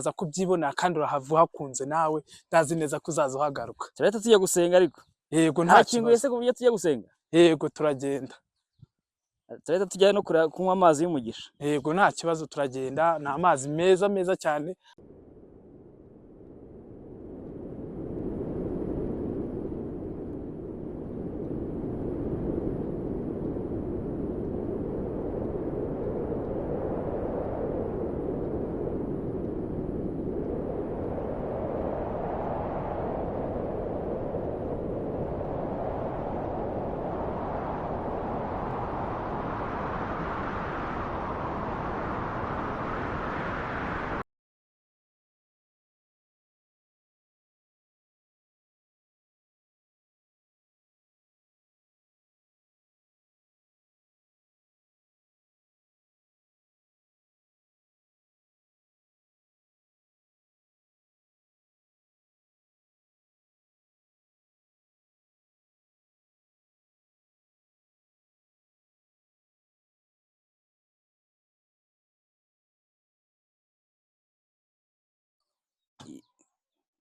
Kubyibonera kandi urahava uhakunze, nawe ndazi neza ko uzaza uhagaruka. Turahita tujya gusenga ariko. Yego, nta Harakinguye kibazo. se ku buryo tujya gusenga? Yego, turagenda. Turahita tujya no kunywa amazi y'umugisha. Yego, nta kibazo, turagenda. Ni amazi meza meza cyane.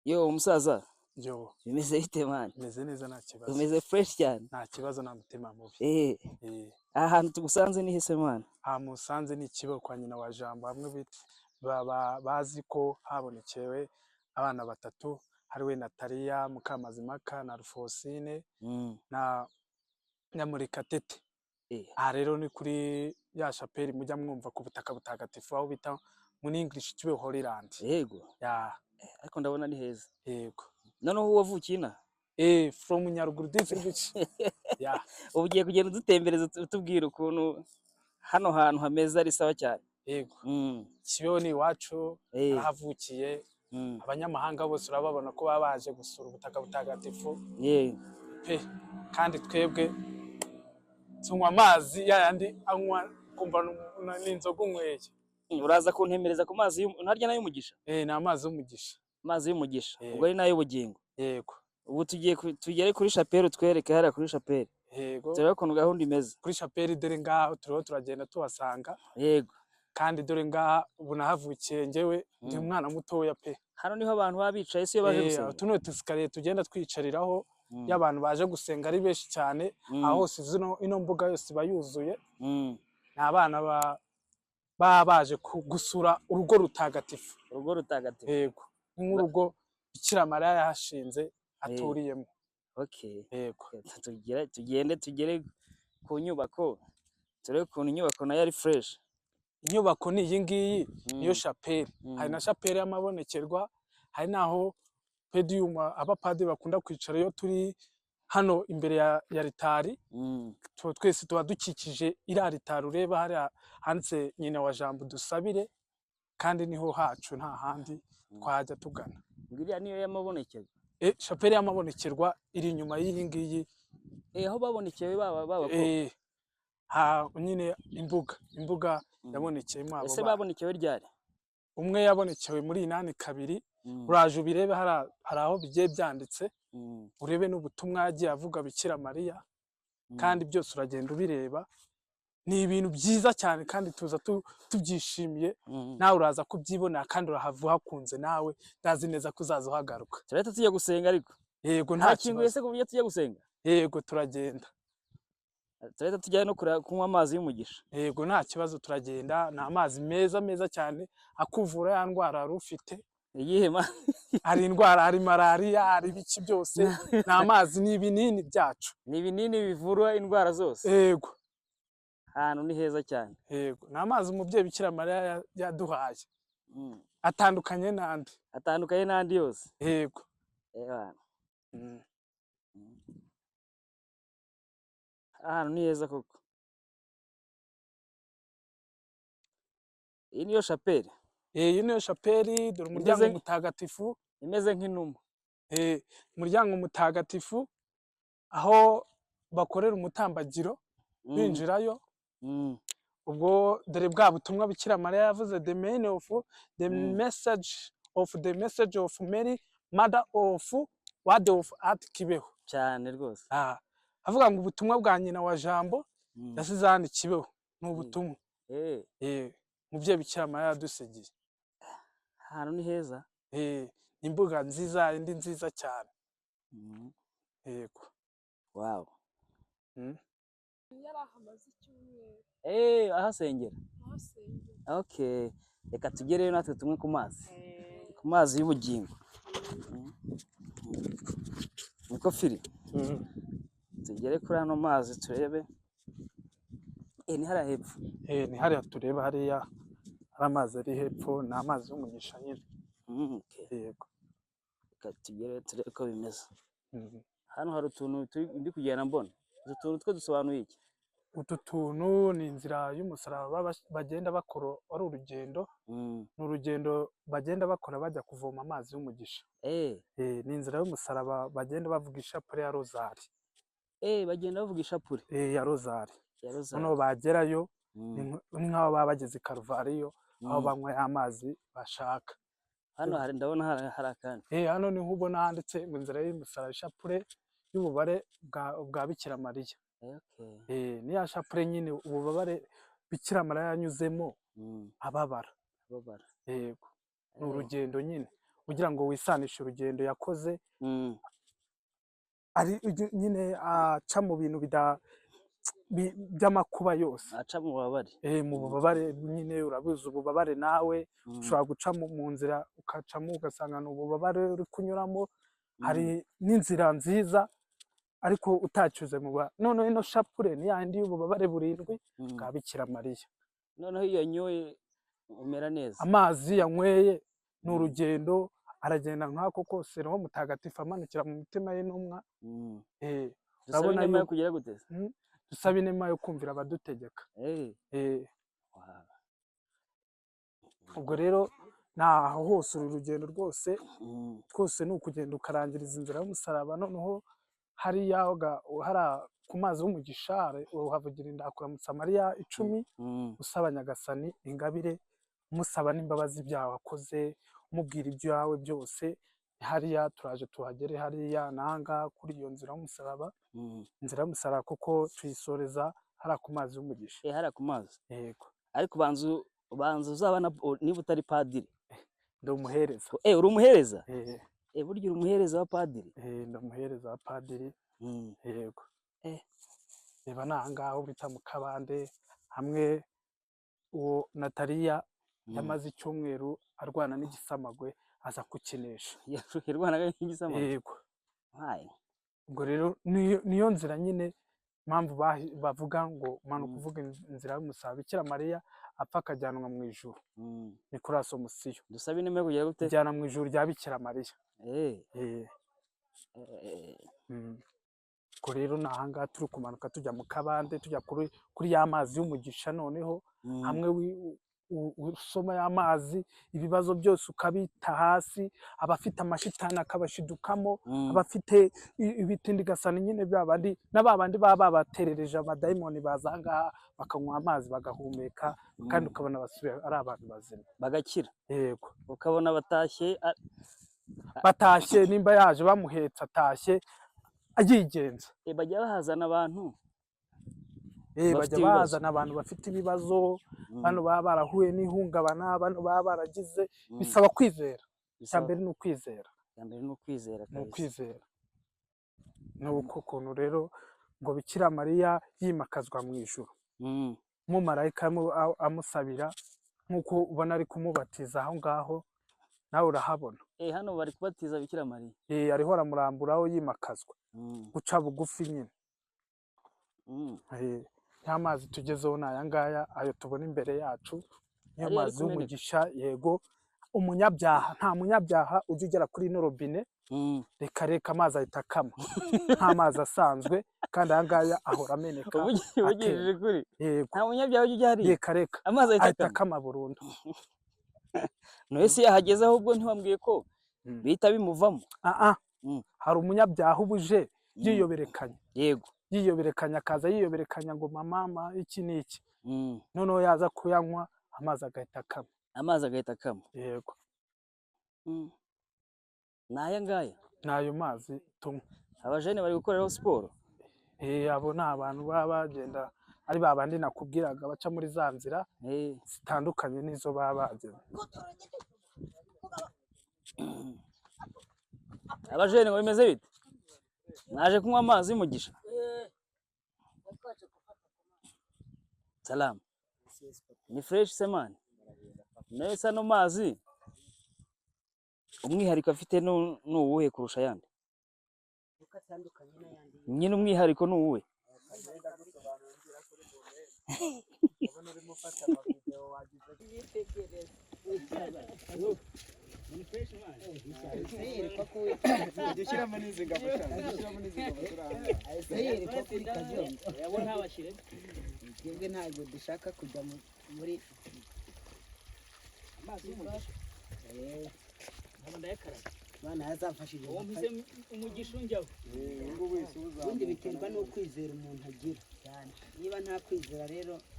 Yo umusaza, Yo. bimeze bite, man? Meze neza, nta kibazo. Umeze fresh cyane. Nta kibazo, nta mutima mubi. Aha hantu tugusanze ni he se, man? Aha musanze ni ikibeho kwa nyina wa Jambo, hamwe bazi ko habonekewe abana batatu, hariwe Nataliya Mukamazimaka na Rufosine na Nyamurekatete. Aha rero ni kuri ya shapeli mujya mwumva ku butaka butagatifu, aho bita muri English Kibeho Holy Land. Ya. Ariko ndabona ni heza. Yego. Noneho wavukiye inaha? From Nyaruguru district. Ya. Ubu ugiye kugenda udutembereza, utubwira ukuntu hano hantu hameze, ari sawa cyane. Yego. Kibeho ni iwacu, narahavukiye. Abanyamahanga bose urababona ko baba baje gusura ubutaka butagatifu pe. Kandi twebwe tunywa amazi yayandi anywa kumva ni inzoga unyweye. Uraza kuntemereza ku mazi ntarya n'ay'umugisha? Ni amazi y'umugisha. Amazi y'umugisha. Yego. Ubwo ari n'ay'ubugingo. Yego. Ubu tugiye tugere kuri shapeli, utwereke hariya kuri shapeli. Yego. Turebe ukuntu gahunda imeze. Kuri shapeli dore ngaho turiho turagenda tuhasanga. Kandi dore ngaha ubu nahavukiye njyewe ndi umwana mutoya pe. Hano niho abantu baba bicaye se iyo baje gusenga? Utu ni utusikariye tugenda twicariraho iyo abantu baje gusenga ari benshi cyane. Aho hose ino mbuga yose iba yuzuye. Ni abana baba baje gusura urugo rutagatifu. Urugo rutagatifu. Yego, ni nk'urugo Bikira Mariya yahashinze aturiyemo. Yego. Tugende tugere ku nyubako, turebe ukuntu inyubako nayo ari fresh. Inyubako ni iyi ngiyi, niyo shapeli. Hari na shapeli y'amabonekerwa, hari n'aho podium abapadiri bakunda kwicara iyo turi hano imbere ya ritari. Twese tuba dukikije iriya ritari ureba hariya handitse "Nyina wa Jambo dusabire", kandi niho hacu, nta handi twajya tugana. Ngo iriya niyo y'amabonekerwa? Shapeli y'amabonekerwa iri inyuma y'iyi ngiyi. Aho babonekewe baba Ha, nyine imbuga yabonekeyemo abo Ese bana. babonekewe ryari? Umwe yabonekewe muri 82. Uraje ubirebe, hari aho bigiye byanditse, urebe n'ubutumwa yagiye avuga Bikira Mariya. Kandi byose uragenda ubireba, ni ibintu byiza cyane kandi tuza tubyishimiye. Nawe uraza kubyibonera kandi urahava uhakunze, nawe ndazi neza ko uzaza uhagaruka. Turahita tujya gusenga ariko. Yego, nta Harakinguye kibazo. se ku buryo tujya gusenga? Yego, turagenda. Turahita tujya no kunywa amazi y'umugisha. Yego, nta kibazo, turagenda. Ni amazi meza meza cyane akuvura ya ndwara wari ufite. Iyihe ma? Hari indwara, hari malariya, hari ibiki byose. Ni amazi, ni ibinini byacu. Ni ibinini bivura indwara zose. Yego. Ahantu ni heza cyane. Yego, ni amazi umubyeyi Bikira Mariya yaduhaye, atandukanye n'andi. Atandukanye n'andi yose. Yego. Ewana. Ahantu ni heza koko. Iyi niyo shapeli? Iyi niyo shapeli. Dore umuryango mutagatifu. Imeze nk'inuma. Umuryango mutagatifu aho bakorera umutambagiro binjirayo. Ubwo dore bwa butumwa Bikira Mariya yavuze, the main of the message of the message of Mary, mother of word of at Kibeho. Cyane rwose. Avuga ngo ubutumwa bwa nyina wa Jambo yasize hano i Kibeho ni ubutumwa umubyeyi Bikira Mariya yadusigiye. Ahantu Ahantu ni heza. Imbuga nziza, indi nziza cyane. Yego. Wow. Yari ahamaze icyumweru. Ahasengera. Ahasengera. Okay, reka tugereyo natwe tumwe ku mazi y'ubugingo. Niko firi. Tugere kuri ano mazi turebe. Ni hariya hepfo. Ni hariya tureba, hariya hari amazi ari hepfo, ni amazi y'umugisha nyine. Okay. Yego. Reka tugere turebe uko bimeze. Hano hari utuntu ndi kugenda mbona. Utu tuntu two dusobanuye iki? Utu tuntu ni inzira y'umusaraba bagenda bakora, ari urugendo. Ni urugendo bagenda bakora bajya kuvoma amazi y'umugisha. Ni inzira y'umusaraba bagenda bavuga ishapure ya rozari. Bagenda bavuga ishapure. Ya rozari. Ya rozari. Noneho bagerayo ni nk'aho baba bageze i Karuvariyo, aho banywa ya mazi bashaka. Hano hari, ndabona hari akandi. Hano niho ubona handitse ngo inzira y'umusaraba, ishapure y'ububabare bwa Bikira Mariya. Ni ya shapure nyine, ububabare Bikira Mariya yanyuzemo ababara. Ababara. Yego, ni urugendo nyine kugira ngo wisanishe urugendo yakoze ari nyine aca mu bintu by'amakuba yose. Aca mu bubabare. Mu bubabare nyine, urabizi ububabare nawe. Ushobora guca mu nzira, ukacamo ugasanga ni ububabare uri kunyuramo. Hari n'inzira nziza ariko utacyuze mu ba noneho ino shapure ni yandi y'ububabare burindwi bwa Bikira Mariya. Noneho iyo yanyoye umera neza. Amazi yanyweye ni urugendo, aragenda nk'ako kose, Roho Mutagatifu amanukira mu mitima y'intumwa. Dusaba Urabona inema yo kugira gute? Dusaba inema yo kumvira abadutegeka. Wow. Ubwo rero ni aho hose, uru rugendo rwose twose ni ukugenda ukarangiriza inzira y'umusaraba. Noneho hariya hariya ku mazi y'umugisha uhavugira Indakuramutsa Mariya 10, usaba Nyagasani ingabire, umusaba n'imbabazi ibyaha wakoze, umubwira ibyawe byose. Hariya turaje tuhagere hariya n'ahangaha kuri iyo nzira y'umusaraba. Inzira y'umusaraba kuko tuyisoreza hariya ku mazi y'umugisha. Hariya ku mazi. Yego. Ariko ubanza uzaba niba utari padiri. Ndi umuhereza. Uri umuhereza? Eh. Burya uri umuhereza wa padiri? Ndi umuhereza wa padiri. Yego. Reba, ni ahangaha aho bita mu kabande, hamwe uwo Nataliya yamaze icyumweru arwana n'igisamagwe, aza kukinesha. Yarwanaga n'igisamagwe? Yego. Hayi. Ubwo rero niyo nzira nyine mpamvu bavuga ngo manuka uvuga inzira y'umusaraba, Bikira Mariya apfa akajyanwa mu ijuru. Ni kuri Asomusiyo. Dusabe inema yo kugira gute? Ijyana mu ijuru rya Bikira Mariya. Ubwo rero ni ahangaha turi kumanuka tujya mu kabande, tujya kuri ya mazi y'umugisha. Noneho hamwe usoma ya mazi, ibibazo byose ukabita hasi, abafite amashitani akabashidukamo, abafite ibitindigasani nyine, ba bandi na ba bandi baba babaterereje amadayimoni, baza ahangaha bakanywa amazi bagahumeka, kandi ukabona basubiye ari abantu bazima. Bagakira. Yego. Ukabona batashye Batashye, nimba yaje bamuhetse atashye ayigenza. Bajya bahazana abantu bafite Bajya ibibazo. bazana abantu bafite ibibazo, bano baba barahuye n'ihungabana, bano baba baragize. Bisaba kwizera. Icya mbere ni ukwizera. Icya mbere ni ukwizera Ni kabisa. ukwizera. Ni uko kuntu rero ngo Bikira Mariya yimakazwa mu ijuru, umumarayika amusabira, nk'uko ubona ari kumubatiza aho ngaho, nawe urahabona. Hano bari kubatiza Bikira Mariya. Ariho aramuramburaho yimakazwa, guca bugufi nyine. Ya mazi tugezeho ni aya ngaya, ayo tubona imbere yacu niyo Ariya ari mazi kumeneka. y'umugisha. Yego, umunyabyaha, nta munyabyaha ujya ugera kuri ino robine. Reka reka, amazi ahita akama nk'amazi asanzwe, kandi aya ngaya ahora ameneka, Uvugishije atemba. ukuri? Yego. Nta munyabyaha ujya ujya hariya? Reka reka. Amazi ahita Ahita akama? akama burundu. None se yahageze ahubwo ntiwambwiye ko bihita bimuvamo? Ah ah. Hari umunyabyaha uba uje yiyoberekanya. Yiyoberekanya, akaza yiyoberekanya ngo mama ma iki n'iki. Noneho yaza kuyanywa, amazi agahita akama. Amazi agahita akama. Yego. Ni aya ngaya? Ni ayo mazi tunywa. Abajene bari gukoreraho siporo. Abo ni abantu baba bagenda ari ba bandi nakubwiraga baca muri za nzira zitandukanye n'izo baba bageze. Abajene ngo bimeze bite? Mwaje kunywa amazi y'umugisha? Salamu. Ni fresh se man? Nese ano mazi umwihariko afite ni uwuhe kurusha ayandi? Uko atandukanye n'ayandi. Nyine umwihariko ni uwuhe? Ndabona urimo ufata amavideo wagize. Jya ushyiramo n'izi ngabo sha, jya ushyiramo n'izi ngabo turi aha. Yereka kuri Kajongo. Twebwe ntabwo dushaka kujya muri Amazi y'umugisha. Eh, Ndayakaraba. Imana yazamfashije. Uwo mpise umugisha unjyaho. Ubu ngubu wese uzamuka. Ubundi biterwa n'ukwizera umuntu agira. Niba nta kwizera rero.